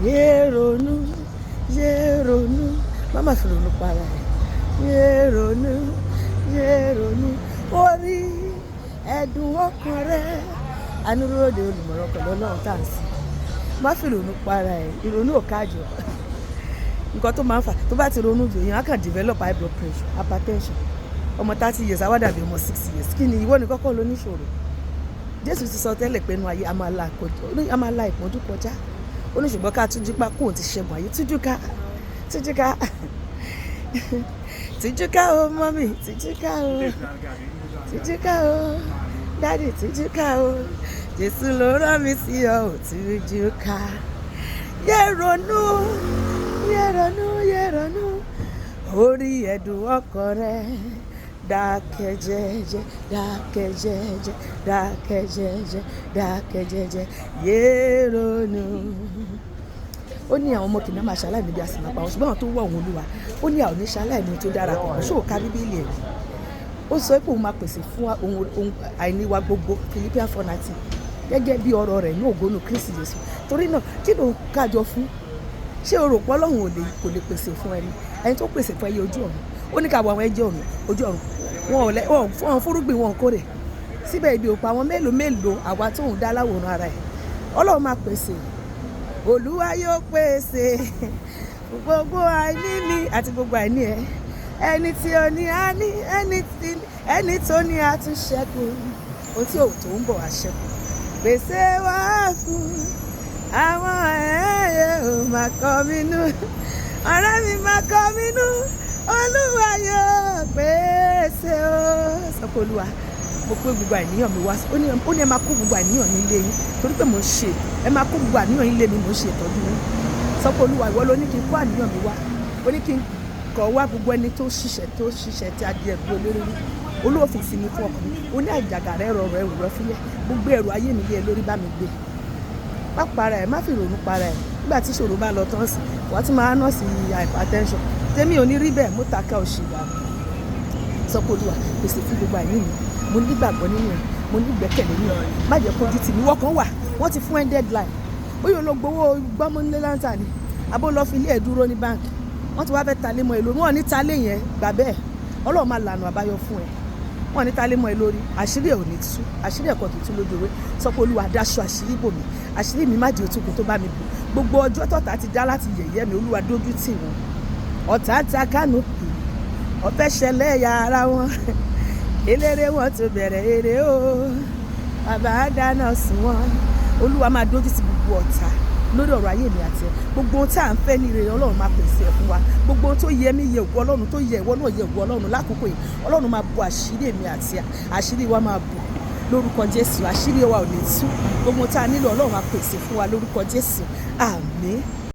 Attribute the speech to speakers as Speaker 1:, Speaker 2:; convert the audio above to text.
Speaker 1: Yé ronú, yé ronú, má má fi ronú para ẹ̀. Yé ronú, yé ronú, orí ẹ̀dùn ọkàn rẹ. Anúróde olùmọ̀ràn pẹ̀lú Ọlọ́run tá à ń sìn. Má fi ronú para ẹ̀, ìrònú ò kájọ. Nǹkan tó máa ń fà tó bá ti ronú jù, èèyàn á kàn develop high blood pressure, hypertension. Ọmọ 30 years á wá dàbí ọmọ 6 years. Kí ni ìwọ ní kọ́kọ́ ló níṣòro? Jésù ti sọ tẹ́lẹ̀ pé inú ayé a máa la ìpọ́njú kọjá. Ó ní ṣùgbọ́n ká tújú pa kóun ti ṣẹ́gun ayé. Tújú ká, tújú ká, tújú ká o, mummy, tújú ká o, tújú ká o, daddy, tújú ká o. Jésù ló rán mi sí ọ ò, tújú ká. Yé ronú, yé ronú, yé ronú, orí ẹ̀dùn ọkàn rẹ. Dákẹ́ jẹ́jẹ́, dákẹ́ jẹ́jẹ́, dákẹ́ jẹ́jẹ́, dákẹ́ jẹ́jẹ́, yé ronú. Ó ní àwọn ọmọ kìnìún máa ṣaláìní bí a sì máa pa wọn, ṣùgbọ́n àwọn tó wọ̀ òun Olúwa, ó ní àwọn oníṣaláìní tó dára kọ̀. Ṣó o ka Bíbélì ẹ̀? Ó sọ pé òun máa pèsè fún ohun àìní wa gbogbo, Philippians 4:19, gẹ́gẹ́ bí ọrọ̀ rẹ̀ ní ògo nínú Kristi Jésù. Torí náà, kí ló ń kájọ fún? Ṣé o rò pé Ọlọ́run ò lè kò lè pèsè fún ẹni ẹni tó pèsè fún ẹyẹ ojú ọ̀run? Ó ní ká wọ àwọn ẹyẹ ọ̀run ojú ọ̀run, wọn ò lẹ wọn ò fúrúgbìn, wọn ò kórè, síbẹ̀ ibi ò pa àwọn. Mélòó mélòó àwa tóun dá láwòrán ara ẹ̀? Ọlọ́run máa pèsè. Olúwa yóò pèsè fún gbogbo àìní mi àti gbogbo àìní ẹ. Ẹni tí ó ní á ní, ẹni tí ẹni tó ní á tún ṣẹ́kù. Ohun tí ò tó ń bọ̀ wá ṣẹ́kù. Pèsè wá fún àwọn ẹ̀yẹ ò máa kọ́ mi nú, ọ̀rẹ́ mi máa kọ́ mi nú. Olúwa yóò pèsè o. Sọ pé, "Olúwa, mo pé gbogbo àìníyàn mi wá." Ó ní ẹ máa kó gbogbo àníyàn ní ilé yín, torí pé mò ń ṣe. Ẹ máa kó gbogbo àníyàn yín lé mi, mò ń ṣe ìtọ́jú yín. Sọ pé, "Olúwa, ìwọ ló ní kí n kó àníyàn mi wá." Ó ní kí n kọ̀ wá gbogbo ẹni tó ṣiṣẹ́ tí a di ẹrù olórí rí. Olúwa fi ìsinmi fún ọkàn mi. Ó ní àjàgà rẹ rọrùn, ẹrù rẹ fúyẹ́. Gbogbo ẹrù ayé mi lé ẹ lórí, bá mi gbé. Má para ẹ, má fi ìrònú para ẹ. Nígbà tí ìṣòro bá lọ tán sí, wàá tún máa nurse hypertension. Tèmi ò ní rí bẹ́ẹ̀. Mú taka òṣì dànù. Sọ pé, "Olúwa, pèsè fún gbogbo àìní mi. Mo nígbàgbọ́ nínú ẹ, mo ní ìgbẹ́kẹ̀lé nínú ẹ. Má jẹ́ kójú tì mí." Wọ́n kan wà, wọ́n ti fún ẹ deadline. Bóyá o lọ gbowó gbọ́mọ́lé láǹtà ni, àbó lọ fi ilé ẹ̀ dúró ní báǹkì, wọ́n ti wá fẹ́ talé mọ́ ẹ lórí. Wọ́n ò ní talé yẹn gbà bẹ́ẹ̀. Ọlọ́run máa lànà àbáyọ fún ẹ. Wọ́n ò ní talé mọ́ ẹ lórí. Àṣírí ẹ̀ ò ní tú. Àṣírí ẹ̀kọ́ kì í tú lójú ewé. Sọ pé, "Olúwa, dáṣọ àṣírí bò mí. Àṣírí mi má di òtúkùn tó bá mi bò. Gbogbo ọjọ́ tọ̀tá ti dá láti yẹ̀yẹ́ mi, Olúwa, dójú tì wọ́n." Ọ̀tá ta kánòpì, ọ̀fẹ́ ṣẹlẹ̀ ya ara wọn. Eléré wọn tó bẹ̀rẹ̀ eré o, bàbá dáná sùn wọn. Olúwa máa dójú tì gbogbo ọ̀tá lórí ọ̀rọ̀ ayé mi àti ẹ. Gbogbo ohun tí à ń fẹ́ ní rere, Ọlọ́run máa pèsè ẹ̀ fún wa. Gbogbo ohun tó yẹ mí yẹ ògo Ọlọ́run, tó yẹ ìwọ náà yẹ ògo Ọlọ́run lákòókò yìí, Ọlọ́run máa bo àṣírí èmi àti ẹ. Àṣírí wa máa bò lórúkọ Jésù. Àṣírí wa ò ní tú. Gbogbo ohun tí a nílò, Ọlọ́run máa pèsè fún wa lórúkọ Jésù. Àmín.